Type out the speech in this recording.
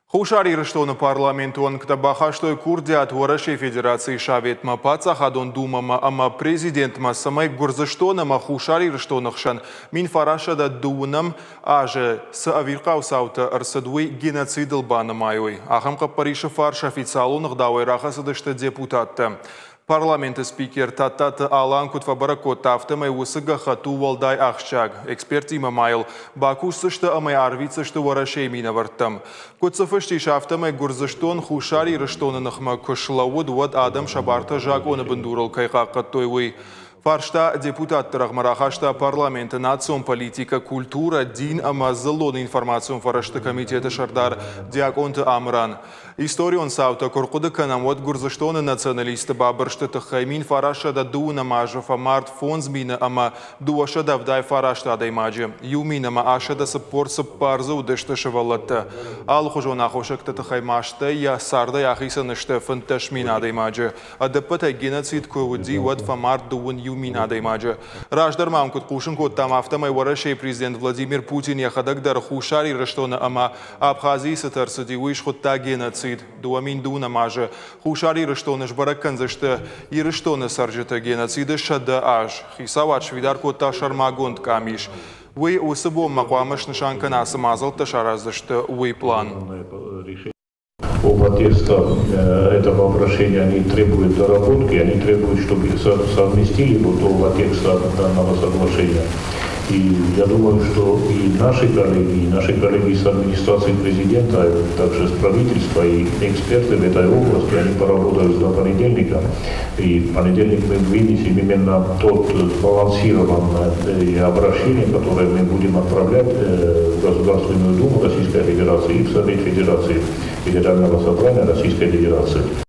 Хуссар Ирыстоны парламенты уӕнгтӕ бахастой курдиат Уӕрӕсейы Федерацийы Советмӕ, Паддзахадон Думӕмӕ ӕмӕ Президентмӕ, цӕмӕй Гуырдзыстон ӕмӕ Хуссар Ирыстоны хсӕн 1920 азы цы ӕвирхъау цаутӕ ӕрцыд, уый геноцидыл банымайой. Ахӕм хъӕппӕрисы фарс официалон ӕгъдауӕй рахӕцыдысты депутаттӕ. Парламенты спикер Тадтаты Алан куыд фӕбӕрӕг кодта, афтӕмӕй уыцы гӕххӕтт у уӕлдай ахсджиаг. Эксперттимӕ ма йыл бакусдзысты ӕмӕ арвитдзысты Уӕрӕсейы минӕвӕрттӕм. Куыд дзы фыст ис, афтӕмӕй Гуырдзыстон Хуссар Ирыстоны ныхмӕ куы слӕууыд, уӕд адӕм сӕ бартӕ закъоны бындурыл кӕй хъахъхъӕдтой, уый. Фарста депутатты рӕгъмӕ рахаста парламенты национ политикӕ, культурӕ, дин ӕмӕ дзыллон информацион фӕрӕзты комитеты сӕрдар Диакъонты Амыран. Историон цаутӕ куы рхъуыды кӕнӕм, уӕд Гуырдзыстоны националистты бабырсты тыххӕй 1920 азы фӕмард 5289 адӕймаджы, 1844 дзы уыдысты сывӕллӕттӕ. Алыхуызон аххосӕгты тыххӕй ма стӕй йӕ цардӕй ахицӕн сты 15 000 адӕймаджы. Ӕдӕппӕтӕй геноцид куы уыди, уӕд фӕмард 21 000 адӕймаджы. Раздӕр ма куыд хъусын кодтам, афтӕмӕй Уӕрӕсейы президент Владимир Путин йӕхӕдӕг дӕр Хуссар Ирыстоны ӕмӕ Абхазийы цы ӕрцыди, уый схуыдта геноцид. 2020 азы Хуссар Ирыстоны сбӕрӕг кӕндзысты Ирыстоны цӕрджыты геноциды 100 аз. Хицауад сфидар кодта сӕрмагонд къамис. Уый уыцы бонмӕ хъуамӕ снысан кӕна, цы мадзӕлттӕ сараздзысты, уый план. Оба текста этого обращения, они требуют доработки, они требуют, чтобы совместили вот оба текста данного соглашения. И я думаю, что и наши коллеги с администрации президента, также с правительства и эксперты в этой области, они поработают до понедельника. И в понедельник мы вынесем именно тот сбалансированное обращение, которое мы будем отправлять в Государственную Думу Российской Федерации и в Совет Федерации Федерального Собрания Российской Федерации.